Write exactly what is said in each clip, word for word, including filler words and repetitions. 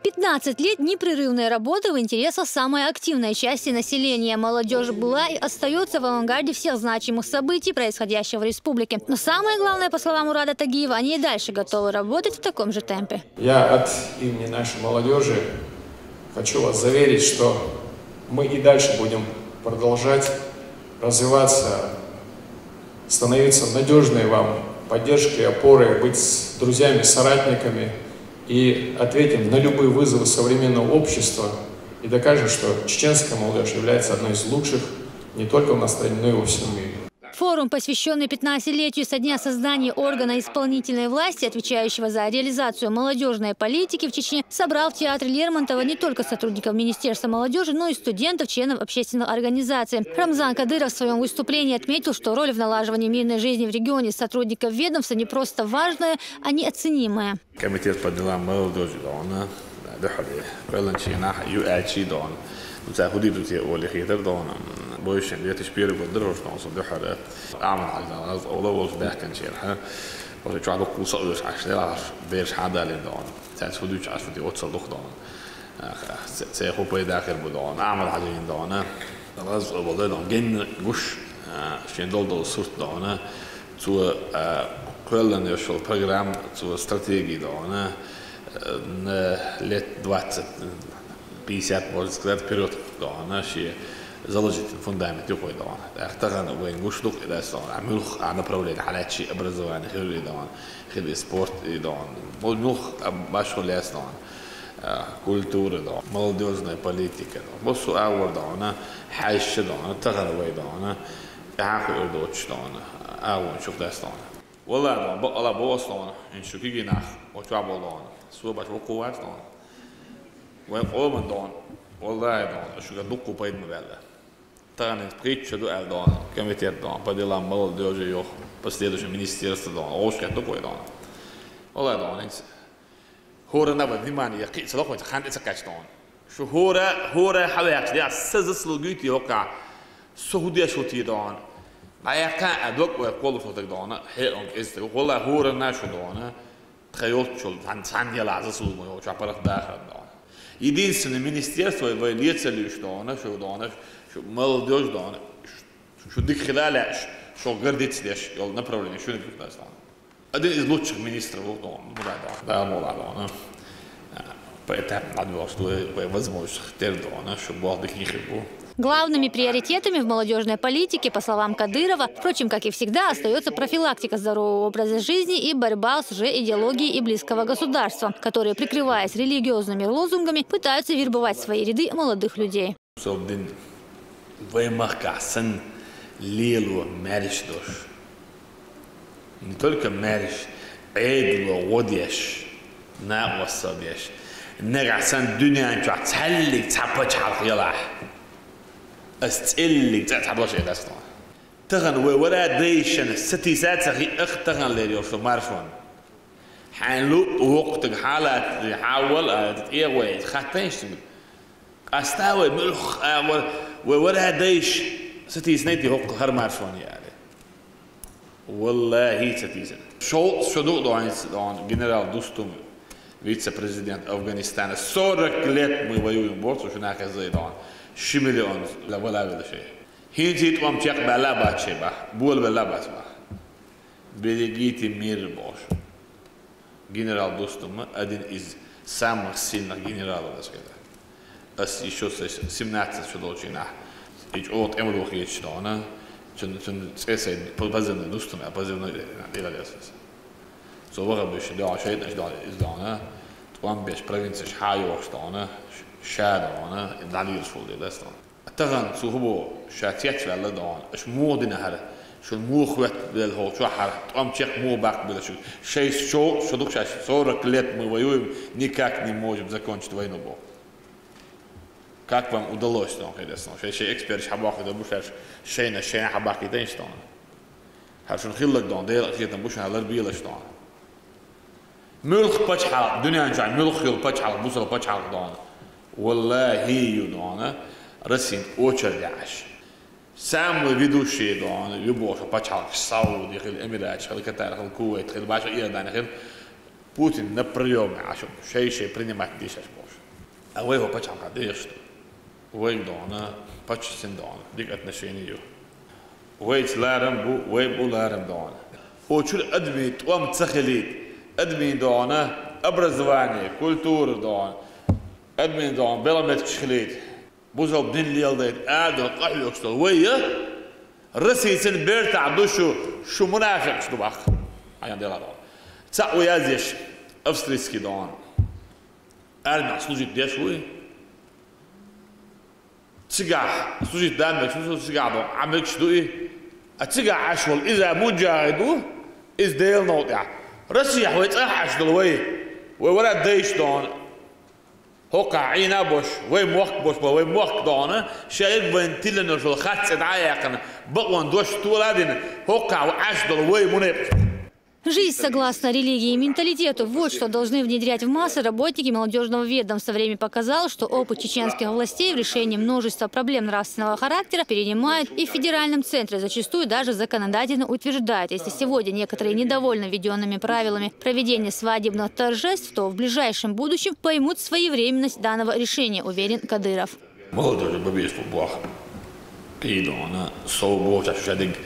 Пятнадцать лет непрерывной работы в интересах самой активной части населения. Молодежь была и остается в авангарде всех значимых событий, происходящих в республике. Но самое главное, по словам Мурада Тагиева, они и дальше готовы работать в таком же темпе. Я от имени нашей молодежи хочу вас заверить, что мы и дальше будем продолжать развиваться, становиться надежной вам поддержкой, опорой, быть с друзьями, соратниками и ответим на любые вызовы современного общества и докажем, что чеченская молодежь является одной из лучших не только в нашей стране, но и во всем мире. Форум, посвященный пятнадцатилетию со дня создания органа исполнительной власти, отвечающего за реализацию молодежной политики в Чечне, собрал в театре Лермонтова не только сотрудников Министерства молодежи, но и студентов, членов общественных организаций. Рамзан Кадыров в своем выступлении отметил, что роль в налаживании мирной жизни в регионе сотрудников ведомства не просто важная, а неоценимая. Комитет по делам молодёжи доана, духьали, квелланчи нах ю ачи доан. Уца худи дути оли хитер доана. Бойшен две тысячи первый год дорожного со духьара. Аман хазан аз ола волш бахкан черха. Оли чуа бакку саулш ашли аш берш хадалин доан. Цац худуч ашли оцал дух доан. Цеху пайда хер бу доан. Аман хазин доана. Аз ола доан ген гуш шен дол дол сурт доана. Цу квеллан ёшол программ, цу стратегии доана. На лет двадцать, пятьдесят, можно сказать, вперёд доана, ши заложить фундамент юхой доана. Ахтаган вен гушлук и дас доана. Амюх а направление халячи образование хири доана, хири спорт и доана. Мол мюх башху лес доана. Культура доана, молодёжная политика доана. Босу аур доана, хайши доана, таган вей доана. Аху доч доана. Аур чух дас доана. Валла доана, бо ала бос доана. Иншу кигинах, оча бол доана. Суа баш вокувар доана. Вай къоман доана. Валла доана, шуга дукку пайдма валла. Таган притча ду ал доана. Комитет доана, по делам молодёжи ёх, последующее министерство доана. Ошка дукку доана. Валла доана, инс. Хора на внимание, ки цалохо хан эца кач доана. Шу хора, хора хавяч, я саза слугуйти ока. Сухудеш хути доана. Аяка адок вай колу сотак доана. Хе он эста. Хола хора нашу доана. Тхайолчул, сан, сан яла заслугу, чапарах дахар доана. Единственное министерство, вай лецалюш доана, шу доана, шу молодёжь доана, шу дик хилаляш, шу гордиться деш, ёл направление, шу не доана. Один из лучших министров доана, Мурад доана, да, Мурад доана. Поэтому надо было, что возможность тер доана, шу бог дик не хибу. Главными приоритетами в молодёжной политике, по словам Кадырова, впрочем, как и всегда, остаётся профилактика здорового образа жизни и борьба с лжеидеологией и близкого государства, которые, прикрываясь религиозными лозунгами, пытаются вербовать в свои ряды молодых людей. Собдин ваймах касан лелу мяриш дош. Не только мяриш, эдло водеш, на осадеш. Нагасан дунянча цаллик цапач халх ялах. Ас цаллик цапач эдас доана. Таган вай вара дейшен сатиса цахи ах таган лер ёшо маршон. Ханлу вохтаг халат хавал а тегвай хатенш. Аставай мюлх а вай вара дейш сатиснайти хок хар маршон яре. Валлахи, цатиза. Шо, шо ду доан, доан генерал Дустум, вице-президент Афганистана. Сорок лет мы воюем, борцу шунаха зайдоан. Ши миллион ла вала вела шей. Хинти тӀом чек бала баче ба, буал бала бач ба. Берегите мир, Боже. Генерал Дустум один из самых сильных генералов, так сказать. Ас ещё с семнадцать шо долчина. И чё вот эмру хечтона, чун, чун цесай позывный Дустум, а позывной Иралес. Со вага беш да шейт наш да из дона. Тон беш провинция шайо штона, шадона, и далил шул де дастон. Таган цу хубо ша тет валла дон. Аш мух дина хар. Шул мух вет бел хо чо хар. Тон чек мух бак бел шул. Шейс шо, шо дук шаш. Сорок лет мы воюем, никак не можем закончить войну, бо. Как вам удалось, тон хедес, тон? Шей, шей эксперт хабах да бушаш, шейна, шейна хабах и тенш, тон. Хашун хиллак дон, дел хитан бушан алар билаш, тон. Мюлх пачхал, дунянча мюлх юл пачхал, бусал пачхал дон. Валлахи ю дона, Россин очер яш. Самый ведущий дон, ю боша пачхал, Сауди, хил Эмират, хил Катар, хил Кувейт, хил Баша Иордан, хил Путин на приёме, а шо, шей, шей принимать дишаш боша. А вай хӀо пачхьалкхе дехаш ду. Вайга дона, паччахьан дона, дика отношение ю. Вайца ларам бу, вай бу ларам дона. Оцу чуьра адамийн тӀом ца хилийта, адамийн дона, образование, культура дона, адамийн дона, белхан меттигаш хилийта, бусалба дин леладайта, ала дона къахьоьгуш долу вай я, Россияца бертахь ду шу, шу мунафикъаш ду баккха. Хьан дела дона. Цхьаъ ву язъеш, австрийский дона. Армехь служить деш вуй. Цигахь служить дан мегаш ву, цигахь дона, Ӏамигаш ду и. А цигахь Ӏаш волу иза муджахид ву, иза Делан новкъа тӀехь. Россехь вай цӀахь Ӏаш долу вай. Вай вара дайша дона. ХӀокхахь Ӏийна а бош, вай мохк бош бо, вай мохк дона, шаьш вайн тиллина йолу харц цӀе дӀа а яьккхина, бакъонан дош тола а дина, хӀокхахь Ӏаш долу вай мунепкъаш. Жизнь согласно религии и менталитету — вот что должны внедрять в массы работники молодёжного ведомства. Время показало, что опыт чеченских властей в решении множества проблем нравственного характера перенимают и в федеральном центре, зачастую даже законодательно утверждают. Если сегодня некоторые недовольны введёнными правилами проведения свадебных торжеств, то в ближайшем будущем поймут своевременность данного решения, уверен Кадыров. Молодёжь бабеш бу боху. Кхин дона, сов бохучохь шу шадерг,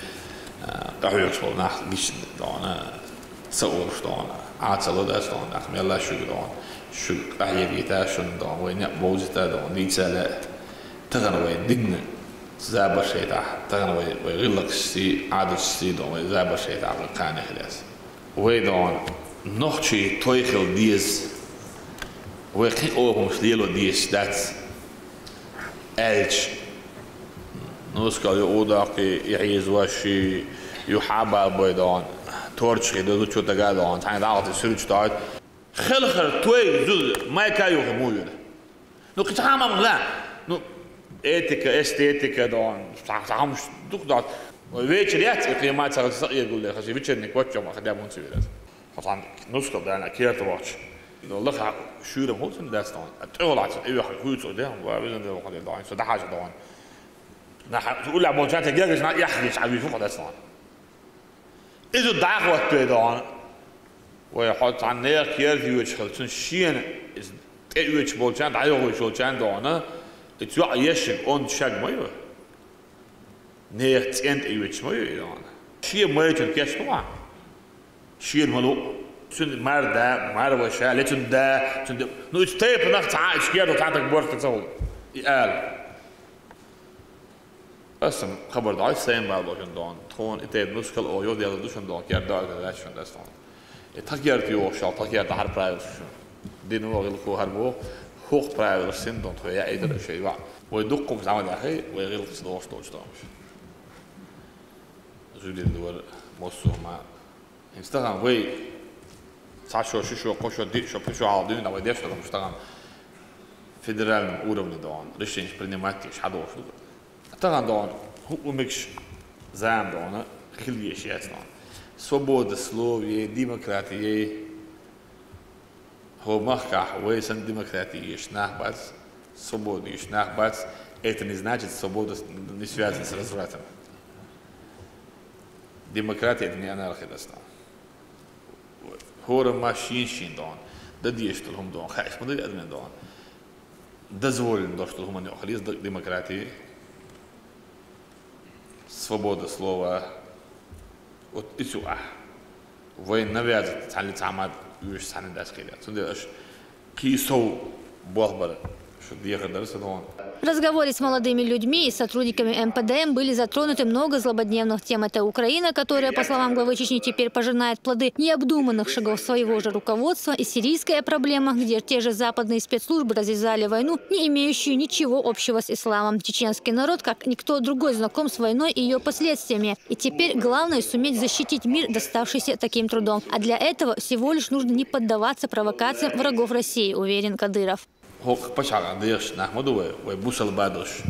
а, къахьоьгуш болу нах гича дона, ца олуш дона, Ӏа ца ло дац дона, нах мелла шуьга дона, шуьга къахьегийта шуна дона, вай некъ бовзийта дона, дийца лаьа. Тахана вай динна забарш хетахь, тахана вай, вай гӀиллакхашций, Ӏадаташций дона, вай забарш хетахь, вай кхане хилац. Вай дона, нохчий той хила деза, вай кхин къомамаш лело дезаш дац аьлча, нускал ю удаккхий, и хьийзаваш ший, ю хьабалбой дона, торчахий дозу чу тага дона, цхьаьна дӀагӀалти суьрташ доуьйту. Хелхар той зуда майка юхи муьйра. Ну, кхин цхьа хӀума ма хила. Ну, этика, эстетика дона, цхьа, цхьа хӀумаш дукха доц. Вай вечер яц, и кхин ма ца, ца эгуллера, хаза вечерний коччо ма хадя мунца вирас. Хасан нускал дана керта вахча. Ну, лаха шуьйрам хӀуцун дац дона. А тӀехула цу и ваха хуьйцу де, ва визан де ваха де дона, со дахьажа дона. Наха, улла болча те гергаш на яхлиш а вижу хадас дона. Иза дӀахӀоттаве дона. Вай хьо цхьана нехан керта йоьдуш хила, цунна шена иза тӀеоьцуш болчарна, дӀайохуьйтуш болчарна дона, и цу йоӀ ешшиг онда шаг ма ю. Нехан цӀен тӀеоьцуш ма ю и дона. Шен майрачун кечдо ван. Шена ма лу. Цуьнан мар да, мар ваша, ле цуьнан да, цуьнан да. Ну, иза тайпанах цхьа, иза керта цхьа таг борта ца хуьлу. И ала. Аса хабар даьлла сайн бала бо шуна дона. Тхуна и тайпа нускал оха йо делла ду шуна дона, керта доуьйтур дац шуна аса дона. И тхан керта йохуш йолу, тхан керта хӀара правилаш шуна. Дин вогӀилла кху хӀара боху, хӀокху правилаш син дона тхо яа идара шайн ваӀ. Вай дуккха хӀумаш дӀа ма даьхий, вай гӀиллакхаш дохуш долчу дона. Зудин вара, массо а ма. ХӀинца тахана вай цхьа шо, ши шо, кхо шо, диъ шо, пхи шо хьалха дуьйна вай деш долу хӀумаш тахана федеральном уровне дона, решенеш принимать деш хьадолуш ду. Тахана дона, хӀуъу мегаш зама дона, хила еш яц дона. Свобода слова ей, демократи ей, хӀо махкахь вай санна демократи еш нах бац, свобода еш нах бац, это не значит, свобода не связана с развратом. Демократия — это не анархия, дац дона. ХӀора ма шен-шен дона, дан дезаш долу хӀума дона, хаьаш ма ду адамна дона. Дозволено долуш долу хӀуманна йоху хилийца демократия, свобода слова. Вот и цу ахь. Вайн навязать цхьаьна цхьа мад уьш цхьаьна дац кхидӀа. Цундела аша кхий сов болх бара шу дехар дара сан дона. В разговоре с молодыми людьми и сотрудниками М П Д М были затронуты много злободневных тем. Это Украина, которая, по словам главы Чечни, теперь пожинает плоды необдуманных шагов своего же руководства, и сирийская проблема, где те же западные спецслужбы развязали войну, не имеющую ничего общего с исламом. Чеченский народ, как никто другой, знаком с войной и её последствиями. И теперь главное — суметь защитить мир, доставшийся таким трудом. А для этого всего лишь нужно не поддаваться провокациям врагов России, уверен Кадыров. ХӀокху пачхьалкхехь дехаш нах ма ду вай, вай бусалба долуш.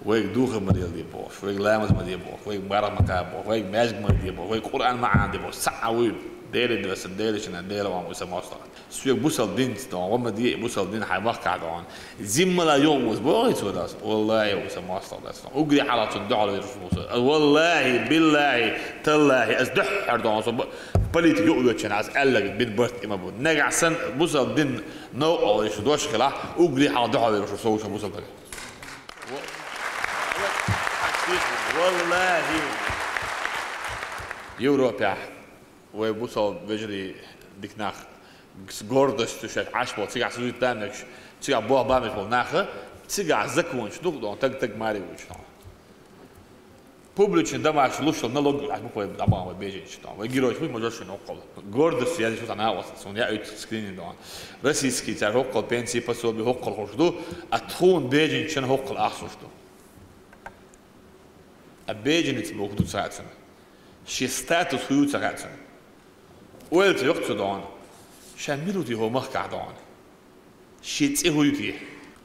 Вайга духар ма леладе бохуш, вайга ламаз ма де бохуш, вайга марха ма кхаба бохуш, вайга маьждиг ма де бохуш, вайга Къуръан ма Ӏамаде бохуш, цхьа а вуй. Дела беса, Дела чина, Дела вам уса мостагӀа. Соьга бусалба динца догӀун, ва ма де бусалба дин хьай махкахь догӀун. Зиммала йогӀу вуз бохий цо дас? Валлахи, уса мостагӀа дас. Угри хьалха цун дуьхьал вирус вуса. Валлахи, биллахи, таллахи, ас дуьххьара догӀун, со б-, политика юкъа веччана, ас аьллаг бин барт има бу. Нагахь сан бусалба дин новкъа валиш дош хилахь, угри хьалха дуьхьал вирус со вуса бусалба. Ва-, валлахи. Европехь вай бусалба вежарий дика нах, с гордостью шаьш Ӏаш болу, цигахь суьйта мегаш, цигахь болх бан мегаш болу наха, цигахь законаш ду догӀун, таг-таг маре вуьйцу догӀун. Публичный домашний луш йолу налог Ӏаш бу вай дӀабан вай беженцаш догӀун. Вай геройш вуй, ма жо шуна хӀоккхул. Гордостью язйиш ву цхьа накъост, суна яуьйту скрининг догӀун. Российский цара хӀоккхул пенсии, пособие хӀоккхул хуш ду, а тхуна беженцашна хӀоккхул ахсуш ду. А беженец боху ду ца хаьа цунна. Шен статус хӀун ю ца хаьа цунна. Ойла ца йоккху цу догӀун. Ша мила ву те хӀо махкахь догӀун? Шен цӀе хӀун ю те?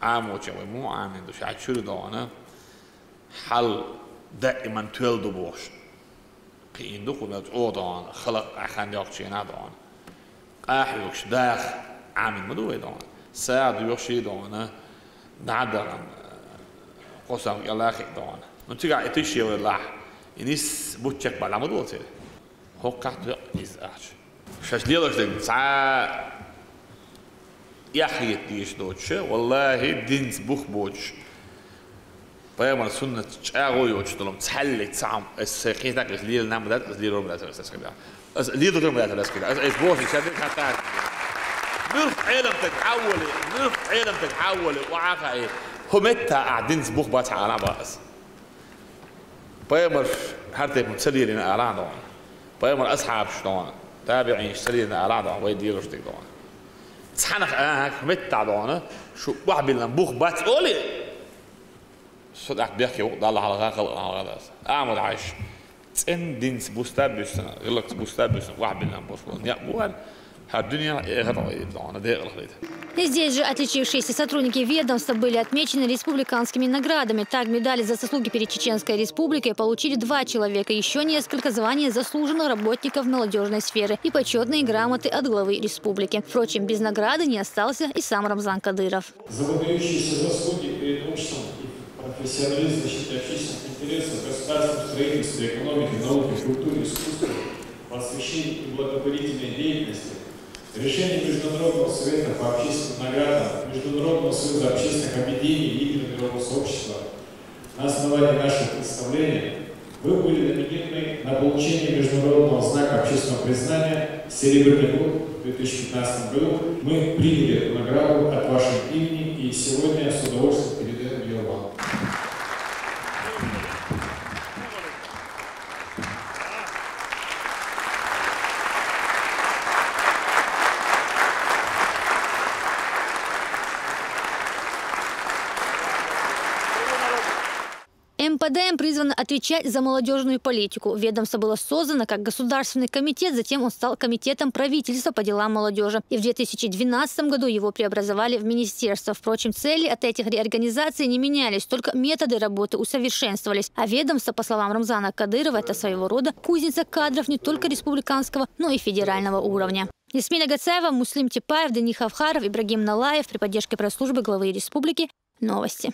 Ӏамоча вай муха Ӏамин ду, ша чуьра догӀун. Хьал даиман тоьлла ду бохуш. Кхиъна ду кху мел чӀогӀа догӀун, халакъ а хан йоккхучийнахь догӀун. Къахьоьгуш даха Ӏамин ма ду вай догӀун. СагӀа доьхуш догӀун, дӀа а дахана, кхо сам кӀелахи догӀун. Ну, цигахь и тиш евралахь, и нис бутт чекхбаьлла ма долу церан. ХӀоккхахь декъ иза ахча. Шаьш лелош дерг цхьа эхь хета дезаш доцуш, валлахи, динца бух боцуш, пайхамар суннат чӀагӀо йоцуш долу цхьаьллиг цхьа хьама, аса сайн кхетакъ иза лелийна ма дац, иза лелор ма дац аса кхетакъ. Аса лелор ма дац аса кхетакъ. Аса, аса боху, ша дерг хаттар. Муьлхха Ӏеламстаг хьаввале, муьлхха Ӏеламстаг хьаввале, охьа а хаьий, хӀу метта ахь динца бух бац хьан ала бан аса. Пайхамарш хӀара тайпана ца лелийна ала догӀун. Пайхамар асхьабаш догӀун. ТабиӀинаш ца лелийна ала догӀун, вай лелош дерг догӀун. Цхьанах а хӀу метта догӀун, шу охьабиллина бух бац олий, со тӀаккха бехке ву-кх Далла хьалха, халкъ хьалха дас. Ахьмад Хьаьжа, цӀена динца буста а буьссина, гӀиллакхца буста а буьссина, охьабиллина болуш болу некъ бу аьлла, хӀара дуьненахь а, эхартахь а вай догӀун, декъала хилийта. И здесь же отличившиеся сотрудники ведомства были отмечены республиканскими наградами. Так, медали «За заслуги перед Чеченской Республикой» получили два человека, еще несколько — звание заслуженных работников молодежной сферы и почетные грамоты от главы республики. Впрочем, без награды не остался и сам Рамзан Кадыров. За выдающиеся заслуги перед обществом и профессионализм в защите общественных интересов, государственном строительстве, экономике, науке, культуре, искусстве, просвещении и благотворительной деятельности, решение Международного совета по общественным наградам, Международного союза общественных объединений, лидеры мирового сообщества, на основании нашего представления вы были номинированы на получение международного знака общественного признания «Серебряный голубь» в две тысячи пятнадцатом году. Мы приняли эту награду от вашего имени и сегодня с удовольствием передаем её вам. М П Д М призван отвечать за молодежную политику. Ведомство было создано как государственный комитет, затем он стал комитетом правительства по делам молодежи. И в две тысячи двенадцатом году его преобразовали в министерство. Впрочем, цели от этих реорганизаций не менялись, только методы работы усовершенствовались. А ведомство, по словам Рамзана Кадырова, это своего рода кузница кадров не только республиканского, но и федерального уровня. Ясмина Гацаева, Муслим Типаев, Дени Хавхаров, Ибрагим Налаев при поддержке пресс-службы главы республики. Новости.